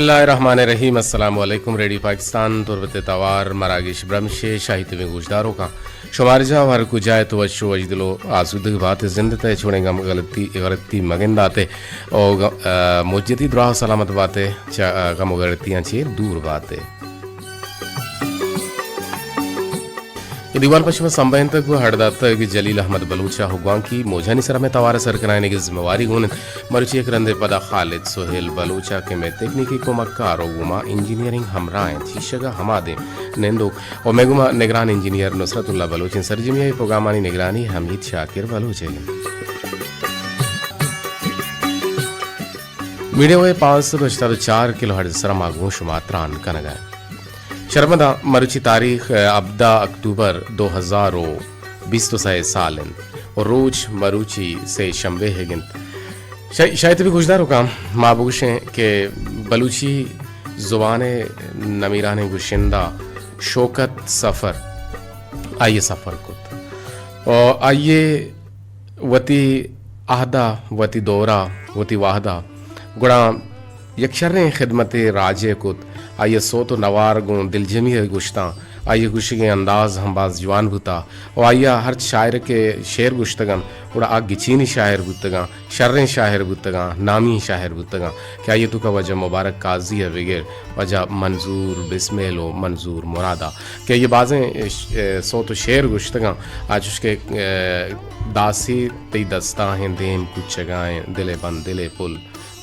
بسم اللہ الرحمن الرحیم۔ السلام علیکم۔ ریڈیو پاکستان تربت توار مراگش برمش ءِ شاہی تبیں گوشداروکاں، شمار جاہ ہر کجا ات وش و وشدل و آسودگ بات، زند تہ چوڑیں غم غلطی غلطی مگندات او گ-، آ، مجتی دراہ سلامت بات، چہ، آ، غم و غلطیاں چیر دور بات۔ اے دیوان پہ شما سمبہینتگ و ہڑ داتگ جلیل احمد بلوچ ءَ۔ گوانکی موجانی سرا مئے توار ءِ سر کنائینگ ءِ ذمہ واری گون انت۔ مروچی یک رندے پدا خالد سہیل بلوچ ءَ کہ مئے تکنیکی کمکار و گوما انجینئرنگ ہمراہ انت، شیشگ ءَ ہما دیم نندوک و مئے گوما نگران انجینئر نصرت اللہ بلوچ انت۔ سرجمی ءَ اے پروگرامانی نگرانی حمید شاکر بلوچ ءِ انت۔ میڈیم ویو پانچ سد ہشتاد و چار کلو ہرٹز ءِ سرا ما گوں شما تران کنگ ءَ ایں۔ شرمنداں، مروچی تاریخ، ءَ، ہبدہ اکتوبر دو ہزار و بیست و سئے سال انت و روچ مروچی سے شنبے ئیگ انت۔ شا-، شاید بھی گوشداروکاں ما بگوشیں کہ بلوچی زبان ءِ نمیرانیں گشندہ شوکت سفر آئی ءَ سفر کت و آئی ءَ وتی عہد ءَ، وتی دور ءَ، وتی وہد ءَ گڑا یک شریں خدمتے راج ءَ کت۔ آئی ءِ سوت و نوار گوں دلجمی ءَ گوشتاں، آئی ءِ گوشگ ءِ انداز ہم باز جوان بوتا و آئی ءَ ہرچ شاعر کہ شعر گوشتگ انت گڑا آ گچینی شاعر بوتگاں، شریں شاعر بوتگاں، نامی شاعر بوتگاں کہ آئی ءِ توکا واجہ مبارک قاضی ءَ بگر واجہ منظور بسمل و منظور مراد ءَ کہ آئی ءَ بازیں ش-، سوت و شعر گوشتگاں، آ چوش کہ، ءَ، داسی تئی دستاں ہیں دیم کچگائیں، دل ءِ بند دل ءِ پل،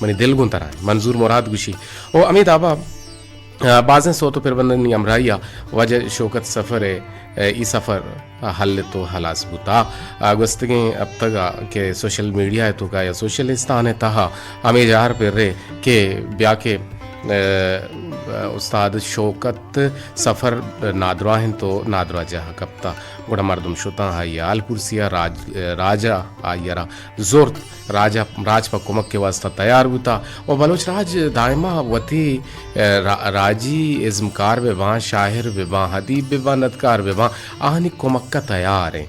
منی دل گوں ترا انت، منظور مراد گوشی۔ او ہمے دابا، ءَ، بازیں سوت و پربندانی ہمراہی ءَ واجہ شوکت سفر ءِ، ءَ، ای سفر ہلت و ہلاس بوتا۔ ءَ، گوستگیں ہپتگ ءَ کہ سوشل میڈیا ءِ توکا یا سوشل استان ءِ تہا ہمے جار پرے کہ بیا کہ، ءَ، استاد شوکت سفر نادراہ انت و نادراہ جاہ کپتا۔ گڑا مردم شتاں آئی ءِ حال پرسی ءَ، راج، راج ءَ آئی ءَ را زرت، راج ءَ، راج پہ کمک ءِ واستہ تیار بوتا و بلوچ راج دائما وتی، ءَ، را-، راجی ازمکار بہ باں، شاعر بہ باں، ادیب بہ باں، ندکار بہ باں، آہانی کمک ءَ تیار ایں۔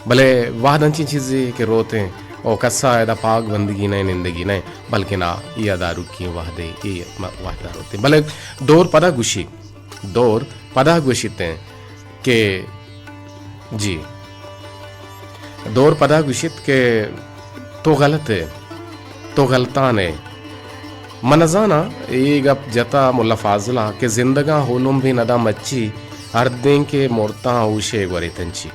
بلے وہد انچیں چیزے کہ روت ایں و کس ءَ ادا پاگ بندگی نہ ایں، نندگی نہ ایں، بلکنا اے ءَ داروکیں وہدے، اے م-، وہد ءَ روت ایں۔ بلے دور پدا گوشی، دور پدا گوشیت ایں کہ جی۔ دور پدا گوشیت کہ تو غلط ئے، تو غلطان ئے۔ من نزاناں اے گپ جتا ملا فاضل ءَ کہ زندگاں ہولم بہ نداں مچی، ہردیں کہ مرتاں ہوشے گوریتنچی۔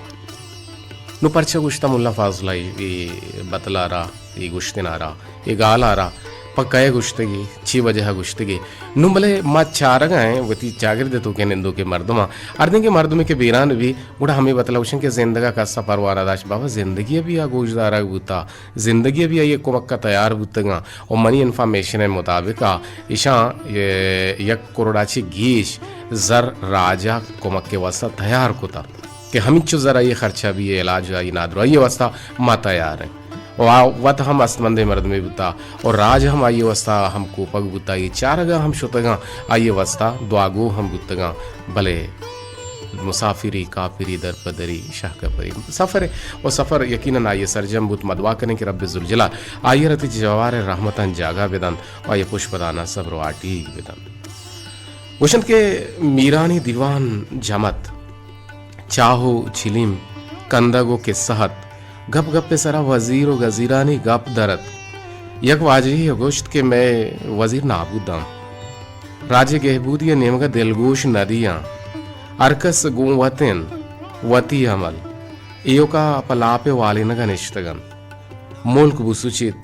نو پرچا گوشتا ملا فاضل ءَ اے بتل ءَ را، اے گوشتن ءَ را؟ اے گال ءَ را پہ کئے گوشتگی، چی وجہ ءَ گوشتگی؟ نوں بلے ما چارگ ءَ ایں وتی چاگرد ءِ توکیں نندوکیں مردماں، ہردیں کہ مردمے کہ بیران بی، گڑا ہمے بتل ءَ گوشن کہ زندگ ءَ کس ءَ پرواہ نہ داشت۔ بابا، زندگی ءَ بی آ گوشدارگ بوتا، زندگی ءَ بی آئی ءِ کمک ءَ تیار بوتگاں و منی انفارمیشن ءِ مطابق ءَ ایشاں، اے، یک کروڑ ءَ چہ گیش زر راج ءَ کمک ءِ واستہ تیار کتا۔ کہ ہمینچو زر آئی ءِ خرچہ بی، علاج آئی ءِ نادراہی ءِ واستہ ما تیار ایں۔ و آ وت ہم استمندیں مردمے بوتا و راج ہم آئی ءِ واستہ ہم کوپگ بوتا، اے چارگ ءَ ہم شتگاں، آئی ءِ واستہ دعاگو ہم بوتگاں، بلے مسافری کافری در پہ دری شہ کپری سفر ءَ و سفر یقیناً آئی ءِ سرجم بوت۔ ما دعا کنیں کہ رب ذوالجلال آئی ءَ را وتی جوار ءِ رحمتاں جاگہ بدنت و آئی ءِ پشپداناں صبر و آٹیگ بدنت۔ گوشنت کہ میرانی دیوان جمت، چاہ و چلیم، کندگ و کسہ ات۔ گپ گپ ءِ سرا وزیر و گزیرانی گپ در ات۔ یک واجہے ءَ گوشت کہ مئے وزیر نابود انت۔ راج ءِ گہبودی ءِ نیمگ ءَ دلگوش نہ دیاں۔ ہرکس گوں وت انت، وتی عمل۔ ایوکا پہ لاپ ءِ والینگ ءَ نشتگ انت۔ ملک بسوچیت،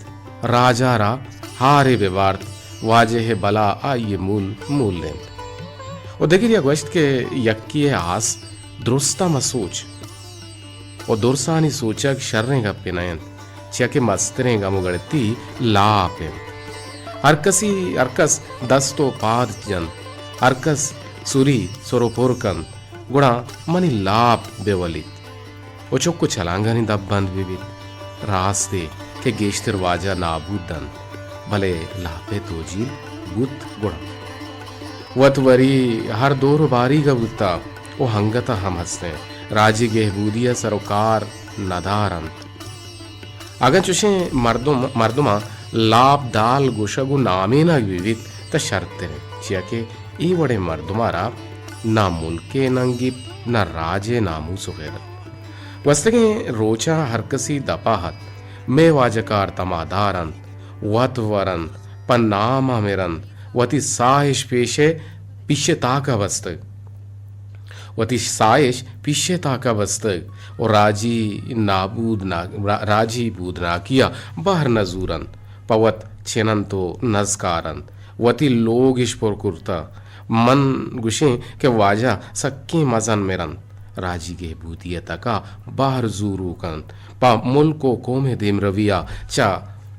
راج ءَ را ہارے بہ بارت، واجہ ءِ بلا آئی ءِ مول مول انت۔ و دگرے ءَ گوشت کہ یکے ءِ آس درستاں مہ سوچ۔ و درسانی سوچگ شریں گپے نہ انت، چیا کہ مستریں گم و گڑتی لاپ انت۔ ہر کسی، ہر کس دست و پاد جنت، ہر کس سری سر و پر کنت، گڑا منی لاپ بہ ولیت و چک و چلانگانی دپ بند بہ بیت۔ راستے کہ گیشتر واجہ نابود انت، بلے لاپ ءِ توجیل بوت گڑا۔ وت وری ہر دور و باریگ ءَ بوتا و انگت ءَ ہم ہستیں۔ راجی گہبودی ءَ سر و کار ندار انت۔ اگاں چوشیں مردم، مردماں لاپ دال گوشگ و نامینگ بہ بیت، تہ شرتر انت، چیا کہ اے وڑیں مردم ءَ را نہ ملک ءِ ننگیت، نہ راج ءِ ناموس و غیرت۔ گوستگیں روچاں ہرکسی دپ ءَ ات، مئے واجکار تمادار انت، وت ور انت، پہ نام ءَ مر انت، وتی ساہ اش پیش ءَ پیش ءِ تاک ءَ بستگ۔ وتی ساہ اش پیش ءِ تاک ءَ بستگ و راجی نابود نا-، را-، راجی بودناکی ءَ بہر نہ زور انت، پہ وت چن انت و نزکار انت، وتی لوگ اش پر کرتہ۔ من گوشیں کہ واجہ سکیں مزن مر انت، راجی گہبودی ءِ تک ءَ بہر زوروک انت، پہ ملک و قوم ءِ دیمروی ءَ چہ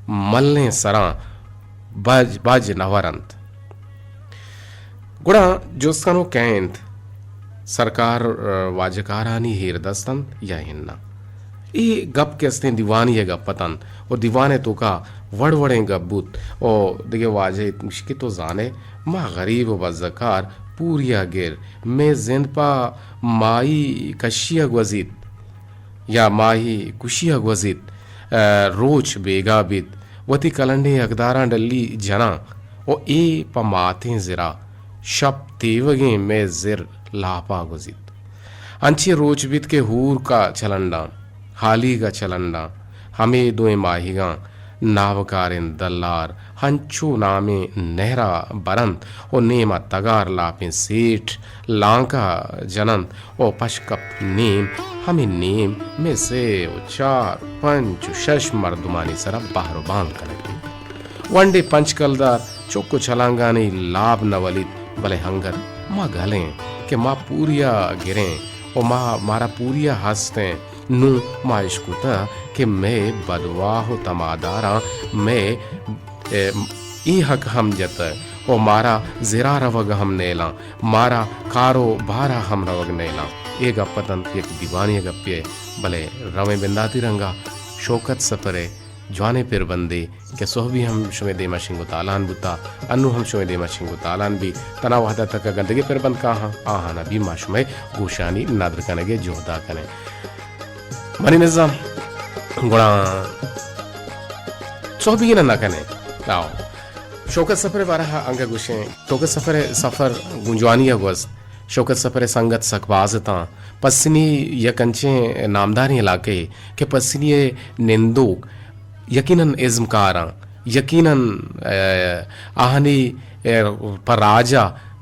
ملیں سراں بج، بج نہ ور انت۔ گڑا جست کنوک کئے انت؟ سرکار، ءَ، واجکارانی ہیردست انت یا اناں؟ اے گپ کہ استیں دیوانے ءِ گپ اتنت و دیوان ءِ توکا وڑ وڑیں گپ بوت و دگہ واجہ ات گوشت کہ تو زانئے، ما غریب و بزگکار پوریا گر، مئے زند پہ ماہی کشی ءَ گوزیت۔ یا ماہی کشی ءَ گوزیت، ءَ، روچ بیگاہ بیت، وتی کلنڈیں اگداراں ڈلی جناں و اے پہ ماتیں زرا شپ تیوگیں مئے زر لاپا گوزیت۔ انچیں روچ بیت کہ ہورک ءَ چلنڈاں، ہالیگ ءَ چلنڈاں، ہمے دوئیں ماہیگاں نابکاریں دلار ہنچو نامیں نہرا برنت و نیم ءَ تگار لاپیں سیٹھ لانکا جننت و پشکپت نیم، ہمے نیم مئے سے و چار، پنچ و شش مردمانی سرا بہر و بان کنگ بیت۔ ونڈے پنچ کلدار چک و چلانگانی لاپ نہ ولیت، بلے انگت ما گلیں کہ ما پوریا گریں و ما، مارا پوریا ہستیں۔ نوں ما اشکتہ کہ مئے بدواہ و تماداراں مئے، اے، اے حق ہم جتہ و مارا زرا روگ ہم نیلاں، مارا کار و بارا ہم روگ نیلاں۔ اے گپ اتنت یک دیوانے ءِ گپے، بلے رویں بنداتی رنگا شوکت سپر ءِ جوانیں پربندے کہ سہبی ہم شمئے دیما شنگ و تالان بوتا، انوں ہم شمئے دیما شنگ و تالان بی، تنا وہدا تک اگاں دگہ پربند کاہاں، آہانا بی ما شمئے گوشانی ندر کنگے جہدا کنیں۔ منی نزام گڑا سہبی نہ نہ کنیں۔ آؤ۔ شوکت سفر ءِ بارہ ءَ انگہ گوشیں۔ شوکت سفر ءِ سفر گوں جوانی ءَ گوست۔ شوکت سفر ءِ سنگت سک باز اتاں۔ پسنی یک انچیں نامداریں علاقہ یے کہ پسنی ءِ نندوک یقیناً ازمکاراں، یقیناً، ءَ، آہانی، ءَ، پہ راج ءَ،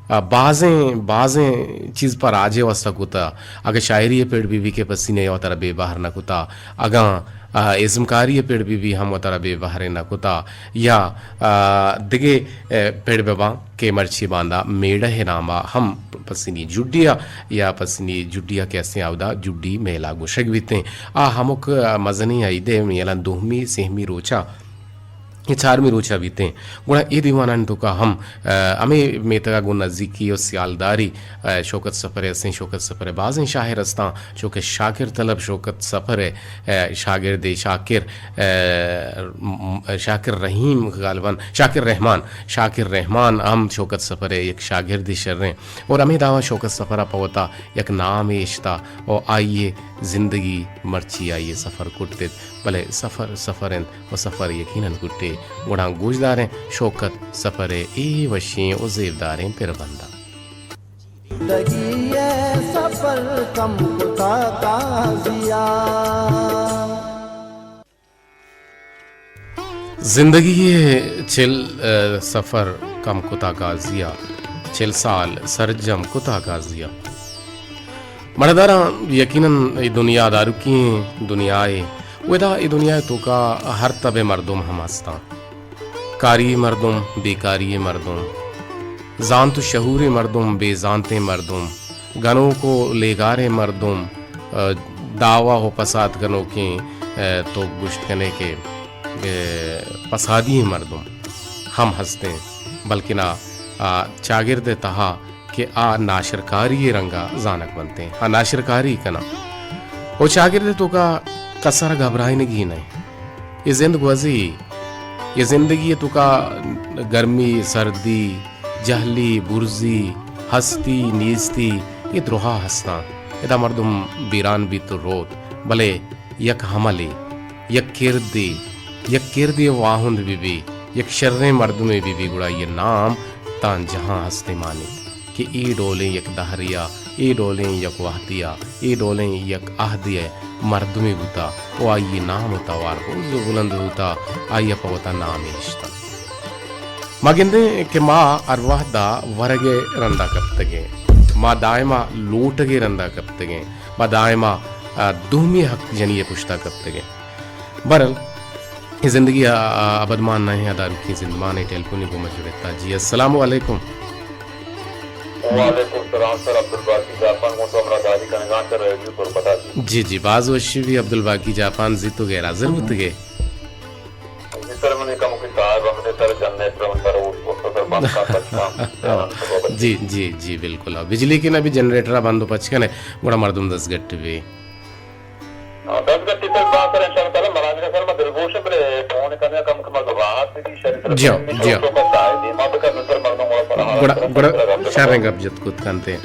ءَ، بازیں، بازیں چیز پہ راج ءِ واستہ کتہ۔ اگہ شاعری ءِ پڑ بہ بی کہ پسنی ءَ وترا بے بہر نہ کتہ، اگاں، ءَ، ازمکاری ءِ پڑ بہ بی ہم وترا بے بہر نہ کتہ، یا، ءَ، دگہ، ءَ، پڑ بہ باں کہ مرچی باندا میڑہ ءِ نام ءَ ہم پسنی جڈی ءَ یا پسنی جڈی ءَ کہ استیں اودا جڈی میلہ گوشگ بیتیں۔ آ ہمک مزنیں عیدے میلاں دومی، سہمی روچا یا چارمی روچا بیتیں۔ گڑا اے دیوانانی توکا ہم، ءَ، ہمے میتگا گوں نزیکی و سیالداری، ءَ، شوکت سفر ءِ استیں۔ شوکت سفر ءِ بازیں شاعر استاں، چو کہ شاکر طلب شوکت سفر ءِ، ءَ، شاگردے شاکر، ءَ، م-، شاکر رحیم غالباً، شاکر رحمان، شاکر رحمان ہم شوکت سفر ءِ یک شاگردے شریں۔ اور ہمے دعویٰ شوکت سفر ءَ پہ وتا یک نامے اشتا و آئی ءِ زندگی مرچی آئی ءِ سفر کٹت، بلے سفر سفر انت و سفر یقیناً کٹے۔ گڑا گوشداریں شوکت سفر ءِ اے وشیں و زیبداریں پربنداں۔ زندگی ءِ سفر کم کتا قاضیا۔ زندگی ءِ چل، ءَ، سفر کم کتا قاضیا، چل سال سرجم کتا قاضیا۔ مڑداراں یقیناً اے دنیا داروکیں دنیائے، و ادا اے دنیا ءِ توکا ہر تب ءِ مردم ہم ہستاں۔ کاری مردم، بیکاری مردم، زانت و شعوریں مردم، بے زانتیں مردم، گنوک و لیگاریں مردم، ءَ، دعویٰ و پساد کنوکیں، ءَ، تو گوشت کنے کہ، ءَ، پسادی مردم ہم ہستیں، بلکنا، آ، چاگرد ءِ تہا کہ آ ناشرکاری رنگا زانگ بنتیں، آ ناشرکاری کناں۔ و چاگرد ءِ توکا کسر گھبرائینگی نہ۔ اے زند گوزی، اے زندگی ءِ توکا گرمی، سردی، جہلی، برزی، ہستی، نیستی، اے درہا ہستاں۔ ادا مردم بیران بیت و روت، بلے یک عملے، یک کردے، یک کردے واہند بہ بی، یک شریں مردمے بہ بی، گڑا آئی ءِ نام تاں جہاں ہستیں مانی کہ اے ڈولیں یک دہریا، اے ڈولیں یک وہدیا، اے ڈولیں یک عہدے ء مردمے بوتا و آئی ء نام و توار بوز و بلند بوتا، آئی ء پہ وتا نامے نشتا۔ ما گندیں کہ ما ہر وہدا ورگ ء رندا کپتگیں، ما دائما لوٹگ ء رندا کپتگیں، ما دائما، آ، دومی حق جنی ء پشتا کپتگیں۔ بہرحال، اے زندگی ء، ء ابدمان نہ ایں، ء داروکیں زندمان ایں۔ ٹیلیفونے گوں ما جڑتا۔ جی، السلام علیکم۔ وعلیکم السلام سر، عبدالباقی جاپان گوں تو ہمراہ داری کنگا سر، ریڈیو تربتا جی۔ جی، جی، باز وشی بی عبدالباقی جاپان، زی تو غیر حاضر بوتگے۔ جی سر، منی کمکی صاحب ہمیں سر جنریٹر ہم سر اوٹ کو سر بند کا پچ کا۔ جی، جی، جی، بالکل۔ بجلی کی نہ بھی جنریٹر بند و پچ کنے، گڑا مردم دستگٹ بی۔ ہاں، دستگٹی سر، با سر، انشاءاللہ تعالی مراجعہ سر، ما دلگوش بلے فون کرنے کم کم راحت بھی شری سر، جی، جی۔ شوق شاید ما بکر سر مردم گڑا، گڑا، گڑا شریں گپ جت کت کنتے۔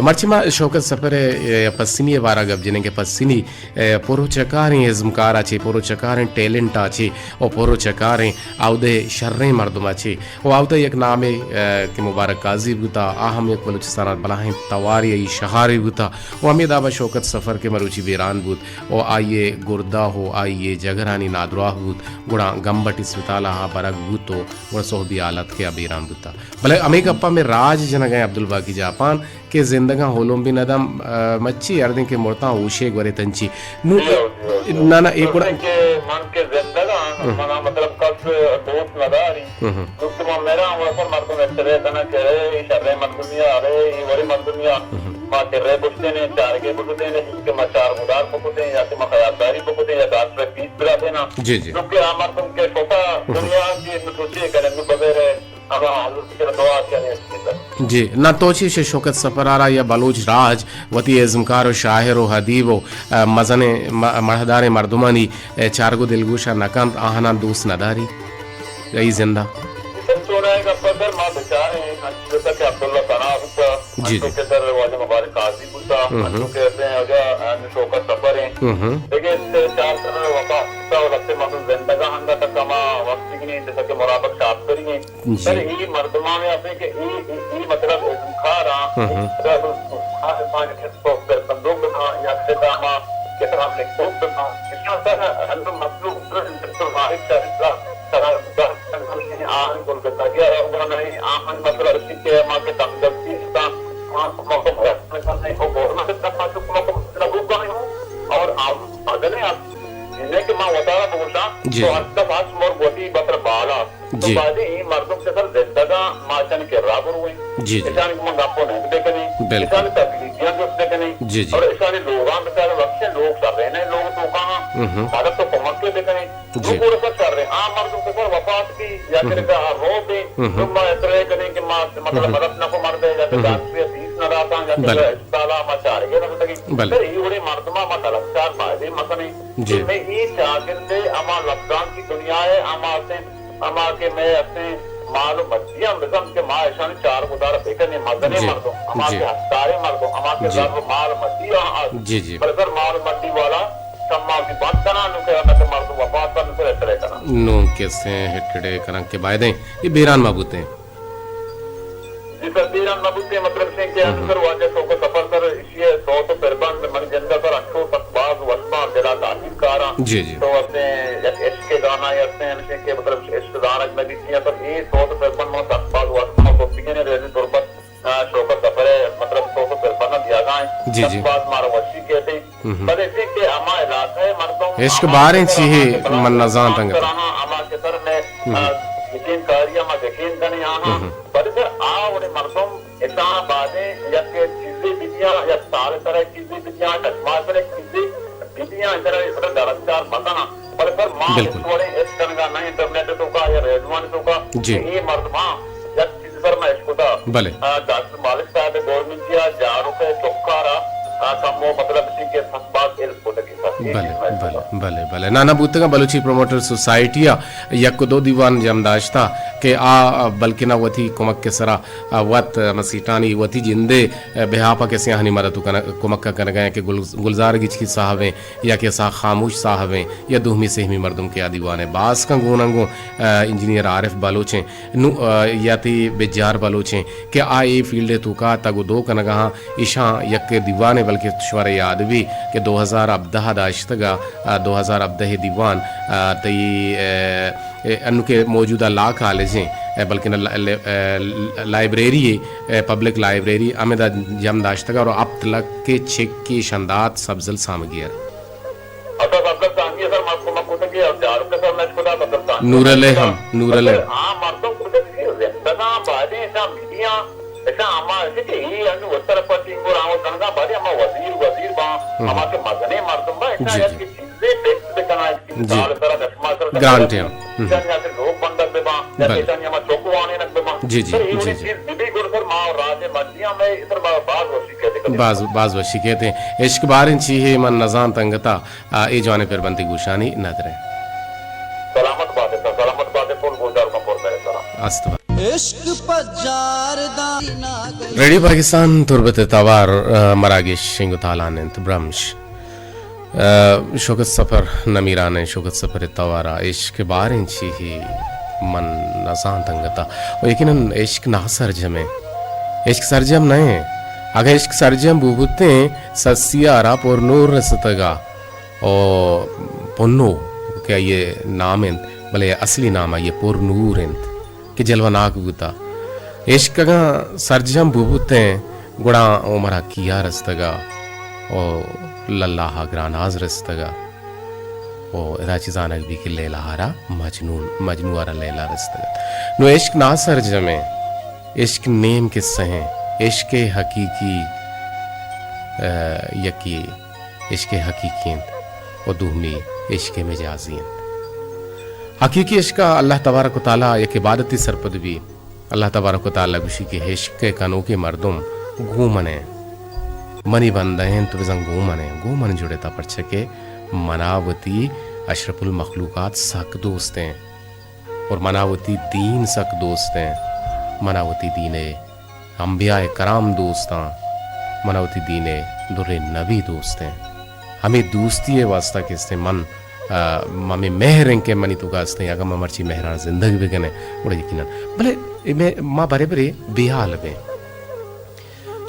مرچی ما شوکت سفر ء پسنی ء بارا گپ جنیں کہ پسنی، ء، پروچکاریں ازمکار ء چے، پروچکاریں ٹیلنٹ ء چے، او پروچکاریں اودے شریں مردم ء چے۔ و آوتا یک نامے، ء، کہ مبارک قاضی بوتا، آ ہم یک بلوچستان ء بلاہیں توارے ء شہارے بوتا۔ و ہمے دابا شوکت سفر کہ مروچی بیران بوت و آئی ء گردہ و آئی ء جگرانی نادراہ بوت، گڑا گمبٹ اسپتال ء برگ بوت و گڑا سہبی حالت کہ آ بیران بوتا۔ بلے ہمے گپا میں راج جنگ ء عبدالباقی جاپان کہ زندگاں ہولوم بی ندم، ء، مچی ہردیں کہ مرتاں ہوشے گورے تنچی۔ نو، جی ہو، جی ہو، جی ہو۔ نہ، نہ، اے گڑا کہ من کہ زندگاں، ہم۔ منا مطلب کس دوست نداری۔ ہم۔ دوست ما میرا ہم وسر مردم اکترے کنا کہ اے، اے شرے مردمیا، ارے، اے وڑی مردمیا۔ ہم۔ ما کرے بشتنے، چارگے بکتنے، کہ ما چار گدار بکتیں، یا کہ ما خیالداری بکتیں، یا ڈاکٹر پیس براتینا۔ جی، جی۔ کیونکہ آ مردم کہ شوتا ہم۔ دنیا کی نو سوچے کرے، نو بغیر ہما حضرت کے دعا کے لیے۔ جی، نہ تو چی شے شوکت سفر آرا یا بلوچ راج وتی ازمکار و شاعر و ادیب و، ء، مزنیں م-، مڑہداریں مردمانی، ء، چارگ و دلگوشا نہ کنت، آہانا دوست نداری؟ ای زندہ؟ سر چونا ہے گپا سر، ما بچاریں، انچو کہ عبداللہ ثنا بوتا، جی، انچو جی۔ کہ سر واجہ مبارک قاضی بوتا، ہم ہم۔ انچو کہ اسے واجہ، ا، شوکت سفر ہیں۔ ہم ہم۔ دیکھیں، اس سے چار سر وفا بوتا و لگتے مردم زندگا ہنگا تک ہما وقت کی نہیں، جیسا کہ مرابق شاپ کری ہیں۔ جی۔ سر، اے مردمان ء ہستیں کہ اے، اے، اے مطلب ازمکار آں، ہم ہم۔ اے مطلب ازمکار آں، کہ تو پر بندوک بکن، یا کہ ہما کتاب لکھوک بکن۔ اشاں سر، ہر مخلوق سر، سر مالک سر، سر، سر، سر، آہن گل گتا گیا، اور نہیں، آہن مطلب اسی کہ ہما کہ تنگستی ہستاں، ہما کمک مرد نہ کرنے، وہ گورنمنٹ طرف سے کمک مرد نہ بکنے ہوں، اور آپ اگنے آپ جنہیں کہ ما وتارا بگوشاں، جی، تو جی۔ ہر کس ہر مرگ وتی بتر بالا۔ تو جی۔ بعدی اے مردم چہ سر زندگاں ما چن کرا برویں۔ جی، جی۔ اشانی من گپو نہیں بکنی۔ بالکل۔ اشانی تبلیغیاں جست بکنی۔ جی، جی۔ اور اشانی لوگاں بچارے وقت لوگ سر رہنے لوگ تو کہاں۔ ہم ہم۔ مدد تو کمک کے بکنی۔ جی۔ تو پورا سر سر رہے۔ آ مردم کے سر وفات بھی یا ہم ہم۔ کہ رو بھی۔ ہم ہم۔ تو ما اترے کنی کہ ما مطلب ہم ہم۔ مدد نہ کو مر دے یا کہ ہم ہم۔ ڈاکٹر فیس نہ رہتا یا کہ بلے۔ اسپتالا ما چارے نہ بتگی۔ بلے۔ سر اے وڑے مردماں ما طلب چار فائدے مکنی۔ جی۔ کہ مئے اے چاگرد ء ہما لبزانکی دنیا ء ہما استیں، ہما کہ مئے استیں مال و مڈی ہم بزانت کہ ما اشانی چار گدار بکنیں، مزنیں جی۔ مردم، ہما جی۔ کہ ہستاریں مردم، ہما کہ جی۔ زر و مال و مڈی آ است۔ جی، جی۔ بلے سر مال و مڈی والا شما بھی بند کناں، نو کہ نہ کہ مردم وفات بند، نو کہ ہتڑے کناں۔ نو کسے ہتڑے کناں کہ بایدیں اے بیران ما بوتیں۔ جی سر، دیر ہم نہ بوتیں، مطلب اش انت کہ ہم۔ انو سر واجہ شوکت سفر سر ایشی ء سوت و پربند منی جند ء سر انچو سک باز وش باں، دل ء تاثیر کاراں۔ جی، جی۔ تو استیں یک عشق ء گانا ء استیں، ہمیش انت کہ مطلب عشق زانگ نہ بیتی ء سر اے سوت و پربند من سک باز وش باں، گپتگیں ریڈیو تربت، آ، شوکت سفر ء مطلب سوت و پربند دیاگا انت۔ جی، سک جی۔ باز مارا وشی کیت انت۔ ہم۔ بلے چی کہ ہما علاقہ ء مردم عشق ہما باریں چیزے ہما کہ بلاہیں من نزانت انگت۔ سر آہاں ہما کہ سر میں، ہم۔ آ، یقین کاری ہما یقین کنیں آہاں۔ ہم۔ بلے سر آ وڑیں مردم اشاں بادیں یک چیزے بدیاں، یک سال سر چیزے بدیاں، چشمہ سر چیزے بدیاں، سر سر درچار مکناں۔ بلے سر ما بالکل۔ اس وڑیں اس کنگا نہ انٹرنیٹ توکا یا ریڈیوان توکا جی۔ کہ اے مردماں یک چیز سر ما اشکتا۔ بلے۔ آ، ڈاکٹر مالک صاحب گورنمنٹ یا جاڑوک چکارا، آ، کمو مطلب اسی کہ سک باز ہیلپ کتگی سر۔ اے بلے، چیز ما بلے، اشکتا۔ بلے، بلے۔ نانا بوتگا بلوچی پروموٹر سوسائٹی آ یک دو دیوان جم داشتا کہ آ بلکنا وتی کمک ءِ سرا، آ، وت مسیٹانی وتی جندے، آ، بہاپا کسے آہانی مدد کنگ، کمک کنگا ایں کہ گل-، گلزار گچکی صاحب ایں یا کہ اسحاق خاموش صاحب ایں یا دومی سیمی مردم کہ آ دیوان ءِ باسکاں گوناں گوں، آ، انجینئر عارف بلوچ ایں، نو، آ، یا تی بجار بلوچ ایں کہ آ اے فیلڈ ءِ توکا تگ و دو کنگا ہاں۔ ایشاں یک دیوانے بلکہ شمارا یاد بی کہ دو ہزار ہبدہ داشتگا، آ، دو ہزار ہبدہ دیوان، آ، تئی، آ، اے، انو کہ موجودہ لا کالج ایں، اے، بلکن لا-، لا-، اے، لائبریری اے، اے، پبلک لائبریری ہمدا جم داشتگ اور ہپت لکھ کے چیک کے شندات سبزل سامگی ءَ۔ اصل سبزل سامگی ءَ سر ما کمک کتگ کہ جاڑو کے سر نش کتا سبزل سامگی نور علیہ ہم، نور علیہ۔ ہاں، مردم کتگ کہ زندگاں باریں ایشاں میڈیا، ایشاں ہما ایشی کہ اے انو وتر پٹنگ اور آمو کنگا باریں ہما وزیر، وزیر باں، ہم۔ ہما کہ مزنیں مردم باں، ایشاں جی، یک جی۔ چیزے فکس بکناں، جی۔ گرانٹ ایں۔ ہم۔ ایشانی آتے لوگ بندگ بہ باں، یا بلے۔ ایشانی ہما چوک وانینگ بہ باں۔ جی، جی، سر، اے جی، وڑیں جی۔ چیز بہ بی گڑا سر ما راج ءِ مرضیاں مئے سر ما باز وشی کیت۔ باز، باز وشی کیت۔ عشق باریں چی ہے من نزانت انگتا، آ، اے جوانیں پربندی گوشانی ندریں۔ سلامت بات سر، سلامت بات، پل گوشدار کن پر میرے سلام۔ است بات۔ عشق پجار دانا گئی۔ ریڈیو پاکستان تربت ءِ توار، آ، مراگش شنگ و تالان انت برمش۔ آ، شوکت سفر نمیرانیں، شوکت سفر ءِ توارا عشق باریں چی ہے من نزانت انگتا۔ و یقیناً عشق ناسرجمیں۔ عشق سرجم نہ ایں۔ اگاں عشق سرجم بو بوتیں، سسیا را پر نور رستگا۔ و پنو کہ آئی نام انت، بلے اصلی نام آئی پر نور انت۔ کہ جلوہ ناک بوتا۔ عشق اگاں سرجم بو بوتیں، گڑا عمرا کیا رستگا و للہ گراناز رستگا و ادا چی زانگ بی کہ لیلا را مجنون، مجنو را لیلا رستگا۔ نو عشق ناسرجمیں، عشق نیم قصہ ہیں، عشق حقیقی، آ، یکی عشق حقیقی انت و دومی عشق مجازی انت۔ حقیقی عشق ءَ اللہ تبارک و تعالی یک عبادتی سرپد بی۔ اللہ تبارک و تعالی گوشی کہ عشق ءِ کنوکیں مردم گوں من ایں، منی بندہ انت، بزاں گوں من ایں، گوں من جڑتا، پرچا کہ منا وتی اشرف المخلوقات سک دوست ایں اور منا وتی دین سک دوست ایں، منا وتی دین ءِ انبیاء کرام دوستاں، من وتی دین ءِ دریں نبی دوستیں۔ ہمے دوستی ءِ واسطہ کہ استیں من، آ، ہمے مہر انت کہ منی توکا استیں، اگاں ما مرچی مہراں زندگ بکنیں، گڑا یقیناً۔ بلے اے مئے، ما برے برے بے حال بیں۔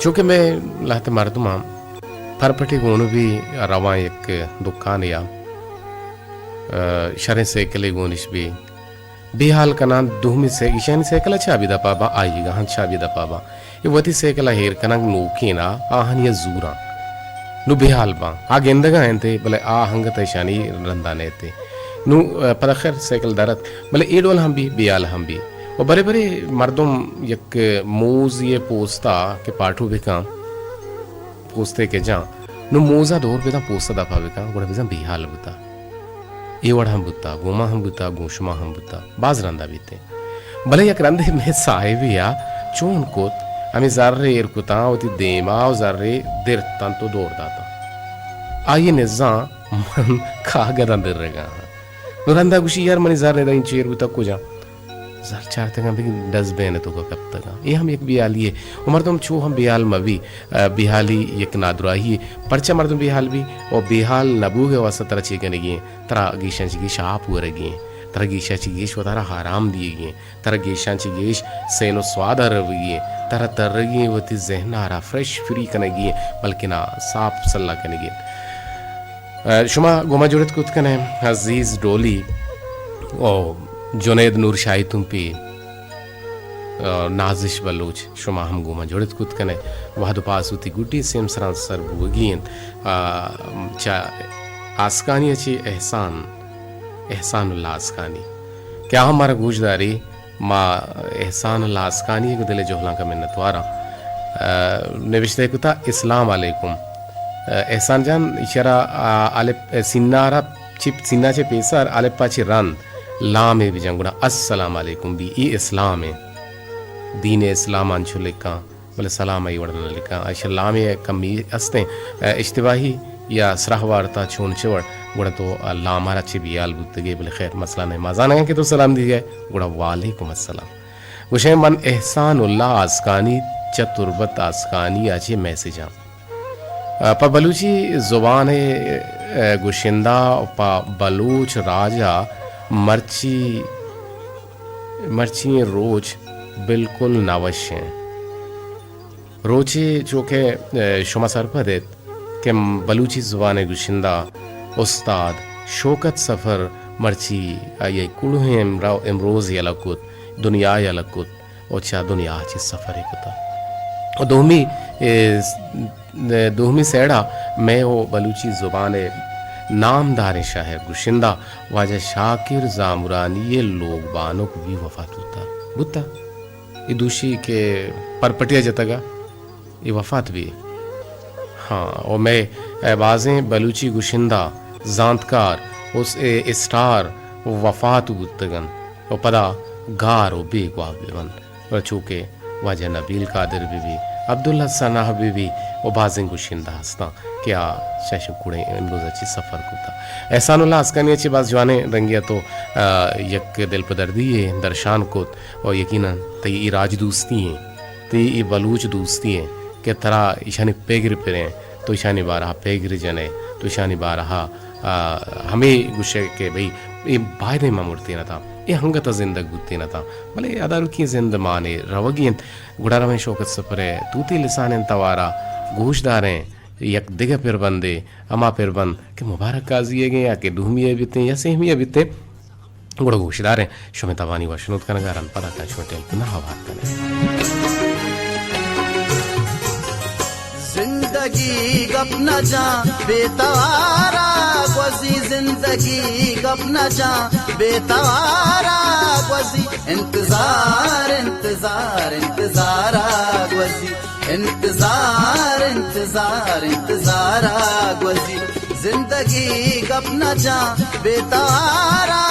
چونکہ مئے لہتے مردماں پرپٹے گون بی، رواں یک دکانے ءَ، آ، شریں سائیکلے گونش بی، بے حال کناں، دومی سائیکل، ایشانی سائیکل ءَ چابی دپا باں، آئی گاں ہم چابی دپا باں۔ اے وتی سائیکل ءَ ایر کنگ نوکین ءَ آہانی ءَ زوراں۔ نو بے حال باں۔ آ گندگا انت، بلے آ ہنگت ایشانی رندا نیت۔ نو، ء، پدا خیر سائیکل در ات، بلے اے ڈول ہم بی، بے حال ہم بی۔ و برے برے مردم یک موزے پوستا کہ پاٹو بکاں، پوستے کہ جاں، نو موزا دور بداں، پوستا دپا بکاں، گڑا بزاں بے حال بوتا۔ اے وڑ ہم بوتا، گوں ما ہم بوتا، گوں شما ہم بوتا، باز رندا بیتیں۔ بلے یک رندے مئے صاحبے ءَ چون کت، ہمے زرے ایر کتاں وتی دیما و زرے درتنت و دور داتاں۔ آئی نزاں من کاگداں درگا آں۔ نو رندا گوشی، یار منی زر ادا انچو ایر بوتا کجا؟ زر چارتگاں بگی ڈسٹ بین ءِ توکا کپتگاں۔ اے ہم یک بیالی یے۔ و مردم چو ہم بیال مبی، ء، بیالی یک نادراہی یے۔ پرچا مردم بیال بی؟ و بیال نبوگ ءِ واسطہ ترا چے کنگی ایں؟ ترا گیشاں چہ گیش آپ ورگی ایں، ترا گیشاں چہ گیش وتارا آرام دیگی ایں، ترا گیشاں چہ گیش سیل و سواد ءَ روگی ایں، ترا ترگی ایں وتی ذہن ءَ را فریش فری کنگی ایں، بلکنا صاف سلا کنگی ایں۔ ء، شما گوما جڑت کت کنے عزیز ڈولی و جنید نور شاہی تمپی، ء، نازش بلوچ، شما ہم گوما جڑت کت کنے۔ وہد و پاس وتی گڈی سیمسراں سر بوگی انت۔ ء، چہ آسکانی چی احسان، احسان اللہ آسکانی کہ آ ہم مارا گوش داری، ما احسان اللہ آسکانی گو دل جہلانکا منتواراں۔ ء، نوشتہ کتا، اسلام علیکم۔ ء، احسان جان، ایشرا، ء، الف، ء، سینارا چپ، سینا چہ پیسر الف پا چہ رند لامے بجن گڑا السلام علیکم بی، ای اسلام ایں۔ دین اسلام انچو لکھاں، بلے سلام ای وڑ نہ لکھاں۔ ایشر لامے کمی استیں، ء، اشتباہی یا سرہ وارتا چون چہ وڑ، گڑا تو لامارا چہ بیال بوتگے، بلے خیر، مسئلہ نہ، ما زانگاں کہ تو سلام دیگے، گڑا وعلیکم السلام۔ گوشے من احسان اللہ آسکانی چہ تربت آسکانی ءَ چہ میسجاں۔ پہ بلوچی زبان ءِ گشندہ پہ بلوچ راج ءَ مرچی، مرچی روچ بالکل نہ وش ایں۔ روچے چو کہ شما سرپد ات کہ بلوچی زبان ءِ گشندہ استاد شوکت سفر مرچی آئی ءِ کڑوہیں امرو-، امروز یلہ کت، دنیا یلہ کت۔ ءُ چہ دنیا ءَ چہ سفرے کتہ۔ ءُ دومی، اے، دومی سیڈا مئے ءُ بلوچی زبان ءِ نامداریں شاعر گشندہ واجہ شاکر زامرانی ءِ لوگ بانک بھی وفات بوتہ۔ بوتہ۔ اے دوشی کہ پرپٹیا جتگا، اے وفات بھی۔ ہاں، ءُ مئے، اے، بازیں بلوچی گشندہ، زانتکار، اس-، اے، اسٹار وفات بوتگن۔ ءُ پدا گار ءُ بیگواہ بہ بنت۔ ءُ چو کہ واجہ نبیل قادر بہ بی، عبداللہ ثناء بہ بی ءُ بازیں گشندہ ہستاں کہ آ شش کڑیں امروز ءَ چہ سفر کتہ۔ احسان اللہ آسکانی ءَ چہ باز جوانیں رنگے ءَ تو، آ، یک دلپدردی یے درشان کت ءُ یقیناً تئی اے راج دوستی ایں، تئی اے بلوچ دوستی ایں کہ ترا ایشانی پگر پریں، تو ایشانی بارہ ءَ پگر جنے، تو ایشانی بارہ ءَ آ، ہمے گوشگ کہ بھئی، اے بایدیں ما مرتین اتاں، اے ہنگت ءَ زندگ بوتین اتاں، بلے ادارکی زندمان ءِ روگی انت۔ گڑا رویں شوکت سفر ءِ توتی لسانیں توار ءَ گوش داریں یک دگہ پربندے، ہما پربند کہ مبارک قاضی ئیگ ایں یا کہ دومی ءَ بیتیں یا سیمی ءَ بیتیں، گڑا گوش داریں۔ شمئے تبانی وشنود کنگا رند پدا کن شمئے ٹیلیفون ءَ ہوار کنیں۔ زندگی گپ نہ جاں بے توارا گوزی، زندگی گپ نہ جاں بے توارا گوزی، انتظار، انتظار، انتظارا گوزی، انتظار، انتظار، انتظارا گوزی۔ زندگی گپ نہ جاں بے توارا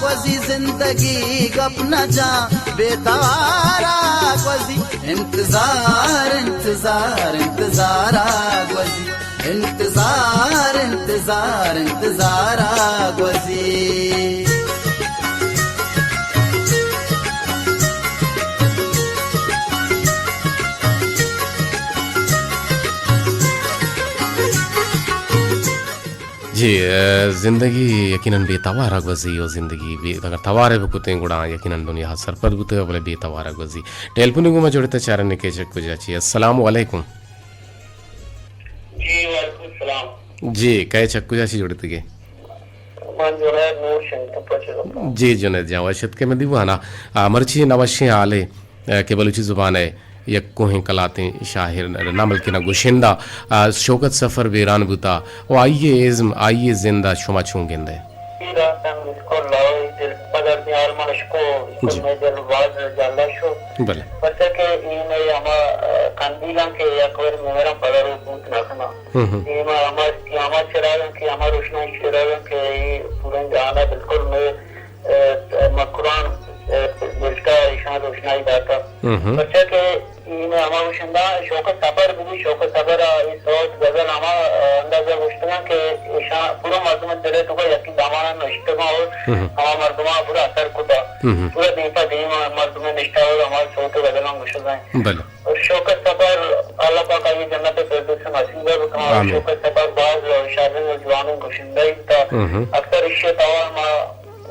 گوزی، زندگی گپ نہ جاں بے توارا گوزی، انتظار، انتظار، انتظارا گوزی، انتظار، انتظار، انتظارا گوزی۔ جی، اے، زندگی یقیناً بے توار ءَ گوزی ءُ زندگی بے، اگر توار ءَ بکتیں گڑا یقیناً دنیا سرپد بوتگ، بلے بے توار ءَ گوزی۔ ٹیلیفون گوں ما جوڑتا چارنے کئے چہ کجا چی۔ السلام علیکم۔ جی، وعلیکم السلام۔ جی، کئے چہ کجا چی جوڑتگے؟ من جنید نور شنگتپا چہ۔ جی، جنید جان، وش اتکے مئے دیوانا۔ آ، مرچی نوشیں حالے۔ ء، کہ بلوچی زبان ء یک کوہیں کلاتیں شاعر نہ بلکیں گشندہ، ء، شوکت سفر بیران بوتا و آئی ء ازم، آئی ء زند ء شما چون گندئے؟ اے راستاں بالکل لاؤ دل پدر دیاں آرمان شکو، بالکل جی۔ مئے دل باز جالا شو۔ بلے۔ پرچا کہ اے مئے ہما، ء، قندیلاں کہ یک وار مہراں پدر بوت نہ کناں۔ ہم ہم۔ اے ما ہما، ہما چراغاں کہ ہما روشنائی چراغاں کہ اے پوریں جہان ء بالکل مئے ء، مکران، ء، دلتا ایشاں روشنائی داتا۔ ہم ہم۔ پرچا کہ اے مئے ہما گشندہ شوکت سفر بگی، شوکت سفر ء اے سوت غزل ہما، ء، اندازہ گوشتگاں کہ ایشاں پورا مردم دل ء توکا یکی دامانا نشتگاں اور ہم ہم۔ ہما مردماں پورا اثر کتا۔ ہم ہم۔ پورا دیم پہ دیم مردم نشتہ اور ہما سوت غزلاں گوشگاں۔ بلے۔ اور شوکت سفر، اللہ پاک آئی جنت فردوس نصیب بکن۔ اور آمین۔ شوکت سفر باز شریں و جوانیں گشندہ ایتا۔ ہم ہم۔ اکثر اشی توار ما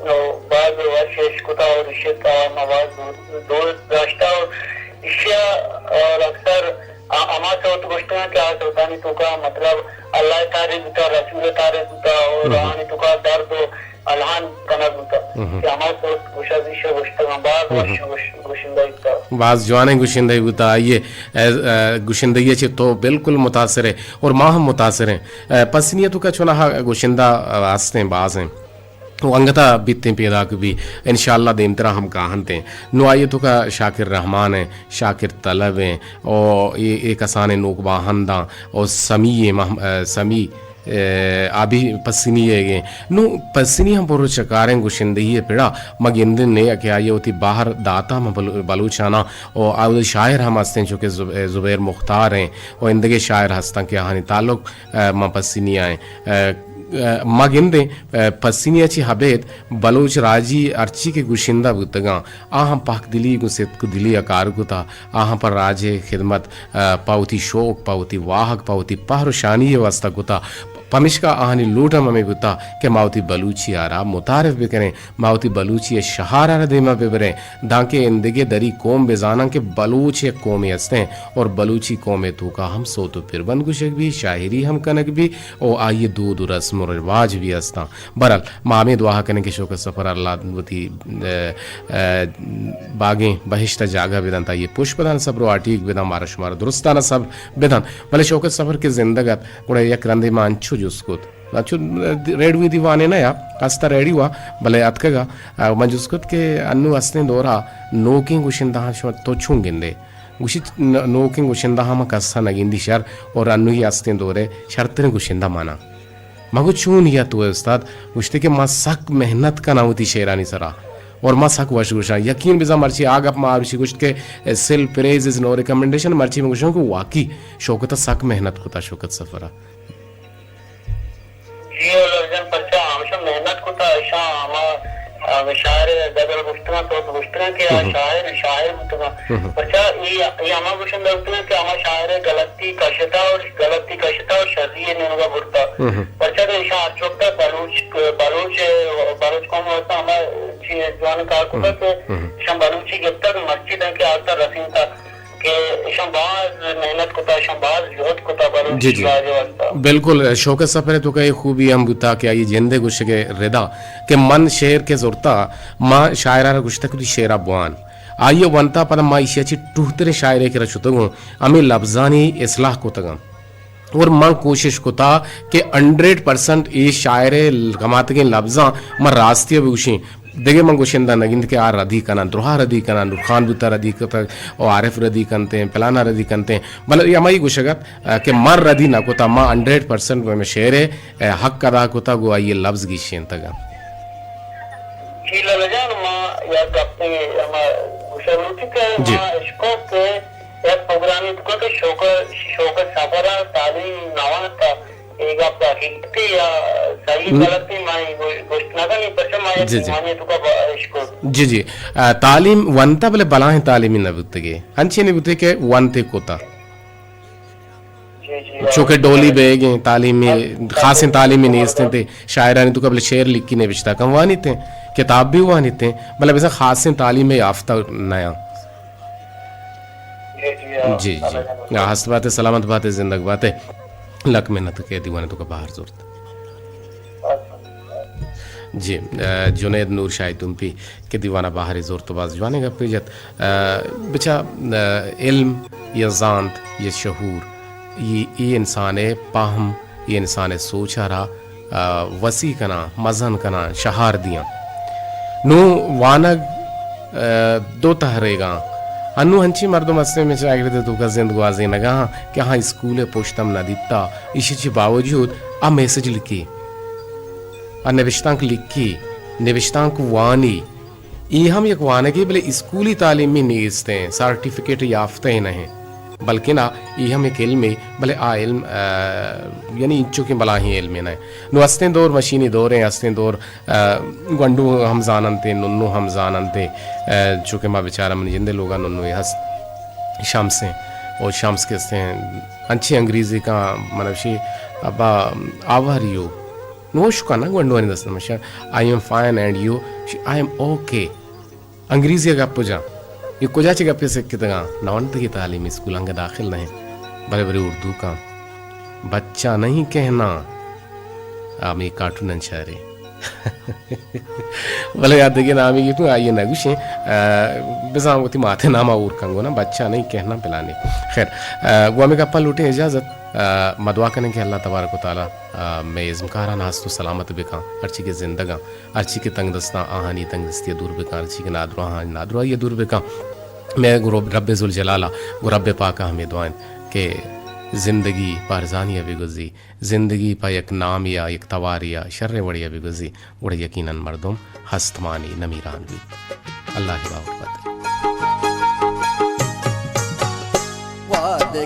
نو باز وش اش کتا اور اشی توار ما باز دو-، دوست داشتا اور اشی، اور اکثر آ-، ہما سوت گوشتگاں کہ آ سوتانی توکا مطلب اللہ تعریف بوتا، رسول تعریف بوتا اور ہم ہم۔ آنی توکا درد و الہان کنگ بوتا۔ ہم۔ کہ ہما سوت گوشگ ایشی گوشتگاں، باز ہم۔ وش گوش-، گوشندہ بوتا۔ باز جوانیں گوشندہ بوتا، آئی ء، ء، گوشندگی چہ تو بالکل متاثر ہے اور ما ہم متاثر ہیں۔ ء، پسنی ء توکا چوناہا گوشندہ، ء، ہستیں، باز ہیں۔ و انگتا بیتیں پیداک بھی، انشاءاللہ دیمترا ہم کاہنت ہیں۔ نو آئی ء توکا شاکر رحمان ہیں، شاکر طلب ہیں، او اے، اے کسانیں نوک باہنداں، او سمی، مح-، ء، سمی اے، آ بھی پسنی ئیگ ایں۔ نوں پسنی ہم پر چکاریں گشندہی ءِ پڑا ما گندیں نے کہ آئی ءَ وتی بہر داتا ہم بلو-، بلوچاناں، و آ وتی شاعر ہم ہستیں، چو کہ زب-، زبیر مختار ایں و اندگہ شاعر ہستاں کہ آہانی تعلق، اے، ما پسنی ءَ ایں۔ اے، اے، ما گندیں، اے، پسنی ءَ چہ ابید بلوچ راجی ہرچی کہ گشندہ بوتگاں، آہاں پاک دلی گوں ستک دلی ءَ کار کتا، آہاں پہ راج ءِ خدمت، آ، پہ وتی شوق، پہ وتی واہگ، پہ وتی پہر و شانی ءِ واسطہ کتا۔ پمیشکا آہانی لوٹ ہم ہمے بوتا کہ ما وتی بلوچی ءَ را متعارف بکنیں، ما وتی بلوچی ءِ شہار ءَ را دیما ببریں، دانکہ اندگہ دری قوم بزاناں کہ بلوچ یک قومے ہستیں اور بلوچی قوم ءِ توکا ہم سوت و پربند گوشگ بی، شاعری ہم کنگ بی و آئی ءِ دود و رسم و رواج بھی ہستاں۔ بہرحال، ما ہمے دعا کنیں کہ شوکت سفر اللہ وتی، اے، اے، باگیں بہشت ءَ جاگہ بدنت، آئی ءَ پشت بدنت، صبر و آٹیگ بدنت، مارا شمارا درستانا صبر بدنت۔ بلے شوکت سفر کہ زندگ ات، گڑا یک رندے ما انچو جست کت، انچو ریڈیوی دیوانے نہ یا، کستا ریڈیو ءَ، بلے اتکگا، آ، من جست کت کہ انو استیں دورا نوکیں گشندہاں شما تو چون گندے؟ گوشی، ن-، نوکیں گشندہاں ما کسا نہ گندی شر، اور انوی استیں دورے شرتریں گشندہ مانا۔ ما گو چون یا تو استاد؟ گوشتے کہ ما سک محنت کناں وتی شعرانی سرا، اور ما سک وش گوشاں۔ یقین بزاں مرچی آ گپ ما آروشی گوشت کہ سل پریز از نو ریکمنڈیشن، مرچی من گوشاں کہ واقعی شوکت ءَ سک محنت کتا، شوکت سفر ءَ۔ جی، اللہ جان، پرچا ہمشہ محنت کتا، اشاں ہما، آ، شاعر غزل گوشتگاں، تو گوشتگاں کہ آ شاعر، شاعر بوتگاں۔ پرچا ای، ای ہما گوشندہ بوتگاں کہ ہما شاعر غلطی کشتا اور غلطی کشتا اور شری نیمگا برتا۔ پرچا کہ ایشاں ہرچ وقت بلوچ، بلوچ، بلوچ قوم واسطہ ہما چی جوان کار کتا کہ ایشاں بلوچی گپتا کہ مسجد کہ آتا رسینتا کہ ایشاں باز محنت کتا، ایشاں باز جہد کتا بلوچ جی، جی۔ راج واسطہ۔ بالکل، شوکت سفر تو کہ خوبی ہم بوتا کہ آئی جندے گوشگے ردا کہ من شعر کہ زرتا، ما شاعرہ را گوشتا کہ تو شعرہ بوان۔ آئی ونتا پدا ما ایشی چی ٹوہتریں شاعرے کہ رچتگوں، ہمیں لفظانی اصلاح کتگاں۔ اور من کوشش کتا کہ ہنڈریڈ پرسنٹ اے شاعر ءِ کماتگیں لبزاں من راستی ءَ بگوشیں۔ دگہ من گوشندہ نہ گند کہ آ ردی کناں، درہا ردی کناں، نورخان بوتا ردی کتگ، او عارف ردی کنتیں، پلانا ردی کنتیں۔ بلے اے ہمائی گوشگ ات، آ، کہ من ردی نہ کتا، من ہنڈریڈ پرسنٹ مئے شعر ءِ، آ، حق ادا کتا، گوں آئی ءِ لبز گیشینتگ انت۔ جی لالا جان، ما یک گپے ہما گوشگ لوٹی کہ جی۔ ما اشکو کہ یک پروگرامے توکا کہ شوکت، شوکت سفر ءَ تعلیم نہ ونت، اے گپ حقیقتے یا صحیح م-، غلطے ما اے گو-، گوشت نہ کنیں، پرچا ما یک جی، جی۔ دیوانے توکا با-، اشکت۔ جی، جی۔ آ، تعلیم ونتا بلے بلاہیں تعلیمی نہ بوتگے۔ انچیں نہ بوتے کہ ونتے کتا۔ جی، جی، چونکہ آ، ڈولی بیگیں تعلیمی آ، خاصیں تعلیمی نیستیں تے شاعرانی توکا بلے شعر لکھی نبشتہ کن وانیتیں، کتاب بھی وانیتیں، بلے بزاں خاصیں تعلیم یافتہ نیاں۔ جی، جی، آ، جی۔ آ، ہست باتے، سلامت باتے، زندگ باتے۔ لک منت کہ دیوانے توکا بہر زرت۔ جی، آ، جنید نور شاہی تمپی کہ دیوانا بہرے زرت و باز جوانیں گپے جت۔ آ، بچا، آ، علم یا زانت یا شعور، اے، اے انسان ءِ پہم، اے انسان ءِ سوچ ءَ را، آ، وسیع کناں، مزن کناں، شہار دیاں۔ نوں وانگ، آ، دو تہریگاں۔ انوں ہنچیں مردم ہستیں، مئے چاگرد ءِ توکا زند گوازینگا ہاں کہ آہاں اسکول ءِ پشت ہم نہ دیتا، ایشی چی باوجود آ میسج لکھی، آ نبشتانک لکھی، نبشتانک وانی، اے ہم یک وانگے، بلے اسکولی تعلیمی نیست ایں، سرٹیفکیٹ یافتہ نہ ایں، بلکن آ، اے ہم یک علمے، بلے آ علم، آ، یعنی انچوکیں بلاہیں علمے نہ ایں۔ نوں ہستیں دور مشینی دور ایں، ہستیں دور، آ، گونڈو ہم زاننت ایں، ننو ہم زاننت ایں، آ، چونکہ ما بچارا منی جندے لوگا ننو اے ہست شمس ایں، او شمس کہ ہستیں انچیں انگریزی کاں، من گوشی، ابا، how are you؟ نوں اشکاں نا گونڈوانی دست ءَ، من گوشاں، I am fine and you؟ I am okay۔ انگریزی ءَ گپ جاں۔ اے کجا چہ گپے سکتگاں؟ نہ ونتگی تعلیمی اسکول انگہ داخل نہ ایں۔ برے برے اردو کاں۔ بچہ نہیں کہنا۔ آ مئے کارٹون انچارے۔ بلے یا دگہ نامے گیتوں، آئی ءَ نہ گوشیں۔ آ، بزاں وتی مات ءِ نام ءَ ہور کنگو نا، بچہ نہیں کہنا پلانے۔ خیر، آ، گوں ہمے گپاں لوٹیں اجازت۔ آ، ما دعا کنیں کہ اللہ تبارک و تعالی، آ، مئے ازمکاراں ہست و سلامت بکاں، ہرچی کہ زندگاں، ہرچی کہ تنگ دستاں، آہانی تنگ دستی ءَ دور بکاں، ہرچی کہ نادراہاں، نادراہی ءَ دور بکاں۔ مئے گوں رب، رب ذوالجلال ءَ، گوں رب پاک ءَ ہمے دعا انت کہ زندگی پہ ارزانی ءَ بگوزی، زندگی پہ یک نامے ءَ، یک توارے ءَ، شریں وڑے ءَ بگوزی، گڑا یقیناً مردم ہست مان ءُ نمیران بیت۔ اللہ ءِ باہوٹ بات۔ وعدے